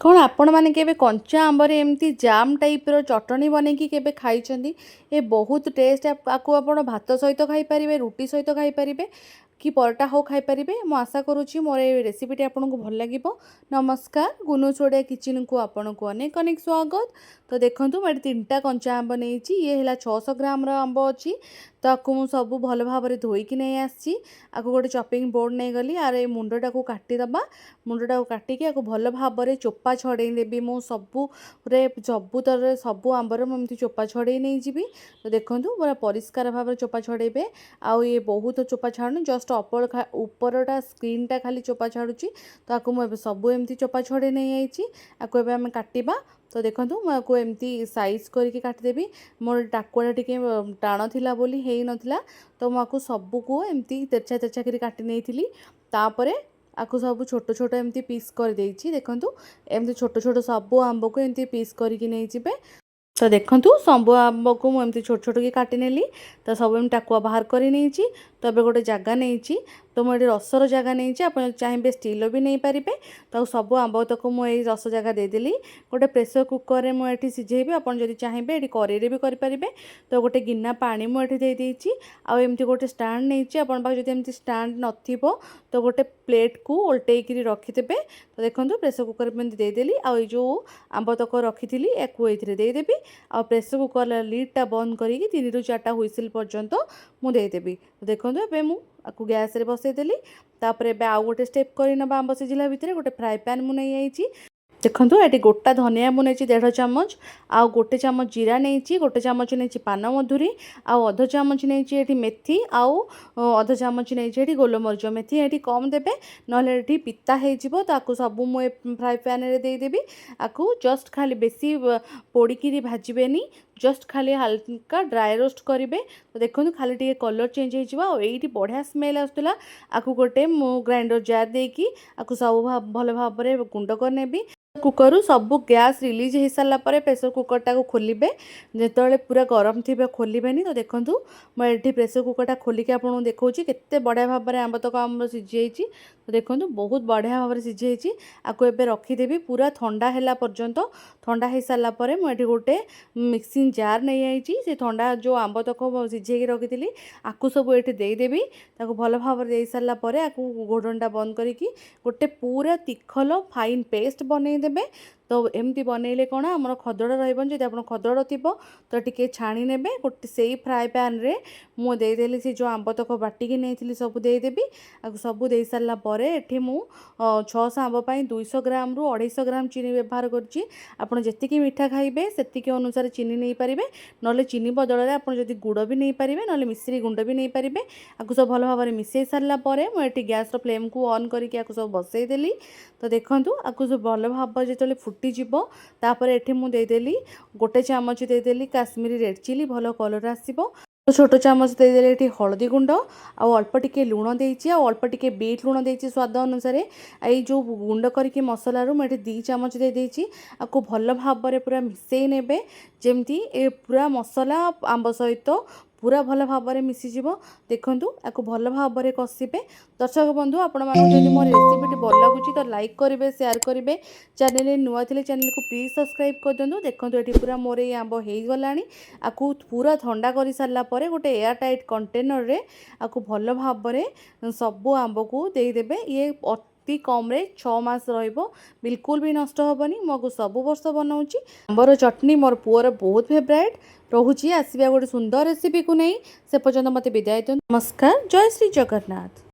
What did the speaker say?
କ'ଣ ଆପଣମାନେ କେବେ କଞ୍ଚା ଆମ୍ବରେ ଏମିତି ଜାମ୍ ଟାଇପ୍ର ଚଟଣି ବନେଇକି କେବେ ଖାଇଛନ୍ତି? ଏ ବହୁତ ଟେଷ୍ଟ। ଆକୁ ଆପଣ ଭାତ ସହିତ ଖାଇପାରିବେ, ରୁଟି ସହିତ ଖାଇପାରିବେ କି ପରଟା ହଉ ଖାଇପାରିବେ। ମୁଁ ଆଶା କରୁଛି ମୋର ଏ ରେସିପିଟି ଆପଣଙ୍କୁ ଭଲ ଲାଗିବ। ନମସ୍କାର, ଗୁନୁସ୍ ଓଡ଼ିଆ କିଚେନକୁ ଆପଣଙ୍କୁ ଅନେକ ଅନେକ ସ୍ୱାଗତ। ତ ଦେଖନ୍ତୁ, ମୁଁ ଏଠି ତିନିଟା କଞ୍ଚା ଆମ୍ବ ନେଇଛି। ଇଏ ହେଲା 600 ଗ୍ରାମର ଆମ୍ବ ଅଛି। ତାକୁ ମୁଁ ସବୁ ଭଲ ଭାବରେ ଧୋଇକି ନେଇ ଆସିଛି। ଆକୁ ଗୋଟେ ଚପିଂ ବୋର୍ଡ଼ ନେଇଗଲି। ଆର ଏ ମୁଣ୍ଡଟାକୁ କାଟିଦେବା। ମୁଣ୍ଡଟାକୁ କାଟିକି ଆକୁ ଭଲ ଭାବରେ ଚୋପା ଛଡ଼େଇ ଦେବି। ମୁଁ ସବୁରେ, ସବୁତରରେ, ସବୁ ଆମ୍ବରେ ମୁଁ ଏମିତି ଚୋପା ଛଡ଼େଇ ନେଇଯିବି। ତ ଦେଖନ୍ତୁ, ପୁରା ପରିଷ୍କାର ଭାବରେ ଚୋପା ଛଡ଼େଇବେ। ଆଉ ଇଏ ବହୁତ ଚୋପା ଛାଡ଼ୁନି, ଜଷ୍ଟ ଅପର ଉପରଟା ସ୍କିନ୍ଟା ଖାଲି ଚୋପା ଛାଡ଼ୁଛି। ତ ଆକୁ ମୁଁ ଏବେ ସବୁ ଏମିତି ଚୋପା ଛଡ଼େଇ ନେଇଯାଇଛି। ଆକୁ ଏବେ ଆମେ କାଟିବା। ତ ଦେଖନ୍ତୁ, ମୁଁ ଆକୁ ଏମିତି ସାଇଜ୍ କରିକି କାଟିଦେବି। ମୋର ଟାକୁଆଟା ଟିକେ ଟାଣ ଥିଲା ବୋଲି ହେଇନଥିଲା। ତ ମୁଁ ଆକୁ ସବୁକୁ ଏମିତି ତେରଛା ତେରଛା କରି କାଟି ନେଇଥିଲି। ତାପରେ ଆକୁ ସବୁ ଛୋଟ ଛୋଟ ଏମିତି ପିସ୍ କରିଦେଇଛି। ଦେଖନ୍ତୁ, ଏମିତି ଛୋଟ ଛୋଟ ସବୁ ଆମ୍ବକୁ ଏମିତି ପିସ୍ କରିକି ନେଇଯିବେ। ତ ଦେଖନ୍ତୁ, ସବୁ ଆମ୍ବକୁ ମୁଁ ଏମିତି ଛୋଟ ଛୋଟ କି କାଟି ନେଲି। ତ ସବୁ ଏମିତି ଟାକୁଆ ବାହାର କରି ନେଇଛି। ତ ଏବେ ଗୋଟେ ଜାଗା ନେଇଛି। ତ ମୁଁ ଏଠି ରସର ଜାଗା ନେଇଛି, ଆପଣ ଚାହିଁବେ ଷ୍ଟିଲ୍ର ବି ନେଇପାରିବେ। ତ ସବୁ ଆମ୍ବ ତକ ମୁଁ ଏଇ ରସ ଜାଗା ଦେଇଦେଲି। ଗୋଟେ ପ୍ରେସର କୁକରରେ ମୁଁ ଏଠି ସିଝେଇବି। ଆପଣ ଯଦି ଚାହିଁବେ, ଏଠି କରେଇରେ ବି କରିପାରିବେ। ତ ଗୋଟେ ଗିନା ପାଣି ମୁଁ ଏଠି ଦେଇଦେଇଛି। ଆଉ ଏମିତି ଗୋଟେ ଷ୍ଟାଣ୍ଡ ନେଇଛି। ଆପଣଙ୍କ ପାଖରେ ଯଦି ଏମିତି ଷ୍ଟାଣ୍ଡ ନଥିବ, ତ ଗୋଟେ ପ୍ଲେଟ୍କୁ ଓଲଟେଇକିରି ରଖିଦେବେ। ତ ଦେଖନ୍ତୁ, ପ୍ରେସର କୁକର୍ ଏମିତି ଦେଇଦେଲି। ଆଉ ଏଇ ଯେଉଁ ଆମ୍ବ ତକ ରଖିଥିଲି, ୟାକୁ ଏଇଥିରେ ଦେଇଦେବି। ଆଉ ପ୍ରେସର କୁକର୍ ଲିଡ଼୍ଟା ବନ୍ଦ କରିକି ତିନିରୁ ଚାରିଟା ହୁଇସିଲ୍ ପର୍ଯ୍ୟନ୍ତ ମୁଁ ଦେଇଦେବି। ତ ଦେଖନ୍ତୁ, ଏବେ ମୁଁ ଆକୁ ଗ୍ୟାସ୍ରେ ବସେଇଦେଲି। ତାପରେ ଏବେ ଆଉ ଗୋଟେ ଷ୍ଟେପ୍ କରିନେବା। ଆମ୍ବ ସିଝିଲା ଭିତରେ ଗୋଟେ ଫ୍ରାଏ ପ୍ୟାନ୍ ମୁଁ ନେଇଯାଇଛି। ଦେଖନ୍ତୁ, ଏଠି ଗୋଟା ଧନିଆ ମୁଁ ନେଇଛି ଦେଢ଼ ଚାମଚ, ଆଉ ଗୋଟେ ଚାମଚ ଜିରା ନେଇଛି, ଗୋଟେ ଚାମଚ ନେଇଛି ପାନମଧୁରୀ, ଆଉ ଅଧ ଚାମଚ ନେଇଛି ଏଠି ମେଥି, ଆଉ ଅଧ ଚାମଚ ନେଇଛି ଏଠି ଗୋଲମରିଚ। ମେଥି ଏଠି କମ୍ ଦେବେ, ନହେଲେ ଏଠି ପିତା ହେଇଯିବ। ତାକୁ ସବୁ ମୁଁ ଏ ଫ୍ରାଏ ପ୍ୟାନ୍ରେ ଦେଇଦେବି। ଆକୁ ଜଷ୍ଟ ଖାଲି ବେଶୀ ପୋଡ଼ିକିରି ଭାଜିବେନି, ଜଷ୍ଟ ଖାଲି ହାଲକା ଡ୍ରାଏ ରୋଷ୍ଟ କରିବେ। ତ ଦେଖନ୍ତୁ, ଖାଲି ଟିକେ କଲର୍ ଚେଞ୍ଜ ହେଇଯିବ। ଆଉ ଏଇଠି ବଢ଼ିଆ ସ୍ମେଲ୍ ଆସୁଥିଲା। ଆକୁ ଗୋଟେ ମୁଁ ଗ୍ରାଇଣ୍ଡର ଜାର୍ ଦେଇକି ଆକୁ ସବୁ ଭଲ ଭାବରେ ଗୁଣ୍ଡ କରିନେବି। କୁକରରୁ ସବୁ ଗ୍ୟାସ୍ ରିଲିଜ୍ ହେଇସାରିଲା ପରେ ପ୍ରେସର କୁକରଟାକୁ ଖୋଲିବେ। ଯେତେବେଳେ ପୁରା ଗରମ ଥିବ ଖୋଲିବେନି। ତ ଦେଖନ୍ତୁ, ମୁଁ ଏଠି ପ୍ରେସର କୁକରଟା ଖୋଲିକି ଆପଣଙ୍କୁ ଦେଖାଉଛି, କେତେ ବଢ଼ିଆ ଭାବରେ ଆମ୍ବ ତକ ଆମର ସିଝିଯାଇଛି। ତ ଦେଖନ୍ତୁ, ବହୁତ ବଢ଼ିଆ ଭାବରେ ସିଝିଯାଇଛି। ଆକୁ ଏବେ ରଖିଦେବି ପୁରା ଥଣ୍ଡା ହେଲା ପର୍ଯ୍ୟନ୍ତ। ଥଣ୍ଡା ହେଇସାରିଲା ପରେ ମୁଁ ଏଠି ଗୋଟେ ମିକ୍ସିଂ ଜାର୍ ନେଇଯାଇଛି। ସେ ଥଣ୍ଡା ଯେଉଁ ଆମ୍ବ ତକ ସିଝେଇକି ରଖିଥିଲି, ଆକୁ ସବୁ ଏଠି ଦେଇଦେବି। ତାକୁ ଭଲ ଭାବରେ ଦେଇସାରିଲା ପରେ ଆକୁ ଘୋଡ଼ଣୀଟା ବନ୍ଦ କରିକି ଗୋଟେ ପୁରା ତିଖଲ ଫାଇନ୍ ପେଷ୍ଟ ବନେଇଦେବେ। ତ ଏମିତି ବନେଇଲେ କ'ଣ ଆମର ଖଦଡ଼ ରହିବନି। ଯଦି ଆପଣ ଖଦଡ଼ ଥିବ, ତ ଟିକେ ଛାଣି ନେବେ। ଗୋଟେ ସେଇ ଫ୍ରାଏ ପ୍ୟାନ୍ରେ ମୁଁ ଦେଇଦେଲି, ସେ ଯେଉଁ ଆମ୍ବ ତକ ବାଟିକି ନେଇଥିଲି ସବୁ ଦେଇଦେବି। ଆକୁ ସବୁ ଦେଇସାରିଲା ପରେ ଏଠି ମୁଁ 600 ଆମ୍ବ ପାଇଁ 200 ଗ୍ରାମରୁ 250 ଗ୍ରାମ ଚିନି ବ୍ୟବହାର କରୁଛି। ଆପଣ ଯେତିକି ମିଠା ଖାଇବେ, ସେତିକି ଅନୁସାରେ ଚିନି ନେଇପାରିବେ। ନହେଲେ ଚିନି ବଦଳରେ ଆପଣ ଯଦି ଗୁଡ଼ ବି ନେଇପାରିବେ, ନହେଲେ ମିଶ୍ରି ଗୁଣ୍ଡ ବି ନେଇପାରିବେ। ଆକୁ ସବୁ ଭଲ ଭାବରେ ମିଶାଇ ସାରିଲା ପରେ ମୁଁ ଏଠି ଗ୍ୟାସ୍ର ଫ୍ଲେମ୍କୁ ଅନ୍ କରିକି ଆକୁ ସବୁ ବସେଇଦେଲି। ତ ଦେଖନ୍ତୁ, ଆକୁ ସବୁ ଭଲ ଭାବରେ ଯେତେବେଳେ ଫୁଟିଯିବ, ତାପରେ ଏଠି ମୁଁ ଦେଇଦେଲି ଗୋଟେ ଚାମଚ ଦେଇଦେଲି କାଶ୍ମୀରୀ ରେଡ଼୍ ଚିଲି, ଭଲ କଲର୍ ଆସିବ। ଛୋଟ ଚାମଚ ଦେଇଦେଲି ଏଠି ହଳଦୀ ଗୁଣ୍ଡ। ଆଉ ଅଳ୍ପ ଟିକେ ଲୁଣ ଦେଇଛି, ଆଉ ଅଳ୍ପ ଟିକେ ବିଟ୍ ଲୁଣ ଦେଇଛି ସ୍ୱାଦ ଅନୁସାରେ। ଏଇ ଯେଉଁ ଗୁଣ୍ଡ କରିକି ମସଲାରୁ ମୁଁ ଏଠି 2 ଚାମଚ ଦେଇଦେଇଛି। ଆକୁ ଭଲ ଭାବରେ ପୁରା ମିଶାଇ ନେବେ, ଯେମିତି ଏ ପୁରା ମସଲା ଆମ୍ବ ସହିତ ପୁରା ଭଲ ଭାବରେ ମିଶିଯିବ। ଦେଖନ୍ତୁ, ଆକୁ ଭଲ ଭାବରେ କଷିବେ। ଦର୍ଶକ ବନ୍ଧୁ, ଆପଣମାନଙ୍କୁ ଯଦି ମୋ ରେସିପିଟି ଭଲ ଲାଗୁଛି, ତ ଲାଇକ୍ କରିବେ, ସେୟାର କରିବେ। ଚ୍ୟାନେଲରେ ନୂଆ ଥିଲେ ଚ୍ୟାନେଲକୁ ପ୍ଲିଜ୍ ସବସ୍କ୍ରାଇବ୍ କରିଦିଅନ୍ତୁ। ଦେଖନ୍ତୁ, ଏଠି ପୁରା ମୋର ଏଇ ଆମ୍ବ ହେଇଗଲାଣି। ଆକୁ ପୁରା ଥଣ୍ଡା କରିସାରିଲା ପରେ ଗୋଟେ ଏୟାର ଟାଇଟ୍ କଣ୍ଟେନରରେ ଆକୁ ଭଲ ଭାବରେ ସବୁ ଆମ୍ବକୁ ଦେଇଦେବେ। ଇଏ ଅତି କମ୍ରେ 6 ମାସ ରହିବ, ବିଲକୁଲ ବି ନଷ୍ଟ ହେବନି। ମୁଁ ଆକୁ ସବୁ ବର୍ଷ ବନାଉଛି। ଆମ୍ବର ଚଟଣି ମୋର ପୁଅର ବହୁତ ଫେଭରାଇଟ୍ ରହୁଛି। ଆସିବା ଗୋଟେ ସୁନ୍ଦର ରେସିପିକୁ ନେଇ, ସେ ପର୍ଯ୍ୟନ୍ତ ମୋତେ ବିଦାୟ ଦିଅନ୍ତୁ। ନମସ୍କାର, ଜୟ ଶ୍ରୀ ଜଗନ୍ନାଥ।